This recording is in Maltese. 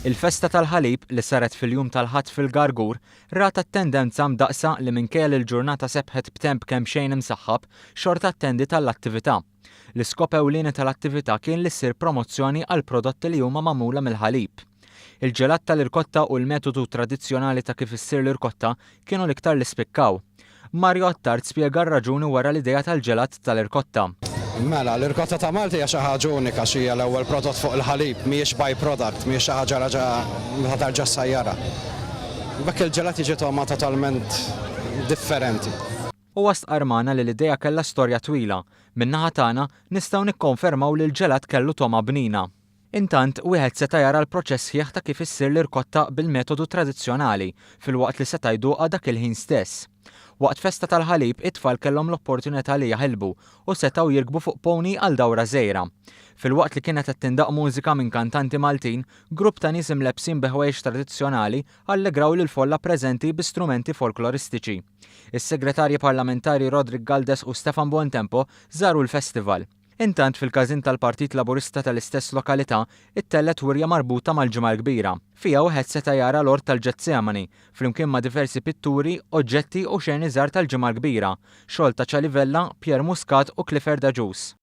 Il-festa tal-ħalib li saret fil-jum tal-Ħadd fil-Gargur rat attendenza mdaqqsa li minkejja li l-ġurnata sebħet b'temp kemxejn imsaħħab, xorta attendiet għall-attività. L-iskop ewlieni tal-attività kien li ssir promozzjoni għall-prodotti li huma magħmula mill-ħalib. Il-ġelat tal-irkotta u l-metodu tradizzjonali ta' kif issir l-irkotta kienu l-iktar li spikkaw. Mario Attard spjega r-raġuni wara l-idea tal-ġelat tal-irkotta. Mela, l-irkotta ta' Malta hija xi ħaġa unika għax hija l-ewwel prodott fuq il-ħalib, mhijiex by-product, mhijiex xi ħaġa raġa' meta tarġa' ssajjarha. B'hekk il-ġelat jiġi togħma totalment differenti. Huwa stqarr magħna li l-idea kellha storja twila. Min-naħa tagħna, nistgħu nikkonfermaw li l-ġelat kellu togħma bnina. Intant, wieħed seta' jara l-proċess sħiħ ta' kif issir l-irkotta bil-metodu tradizzjonali, filwaqt li seta' jduqha dak il-ħin stess. Waqt festa tal-ħalib, it-tfal kellhom l-opportunità li jaħilbu u setgħu jirkbu fuq pony għal dawra żgħira. Filwaqt li kienet qed tindaqq mużika minn kantanti Maltin, grupp ta' nies imlebbsin bi ħwejjeġ tradizzjonali allegraw lill-folla preżenti bi strumenti folkloristiċi. Is-Segretarji Parlamentari Roderick Galdes u Stefan Buontempo żaru l-festival. Intant fil-każin tal-Partit Laburista tal-istess lokalità ittellgħet wirja marbuta mal-Ġimgħa l-Kbira. Fiha wieħed seta' jara l-Ort tal-Ġetsemani, flimkien ma' diversi pitturi, oġġetti u xeni żgħar tal-Ġimgħa l-Kbira, xogħol ta' Ċali Vella, Pierre Muscat u Clifford Agius.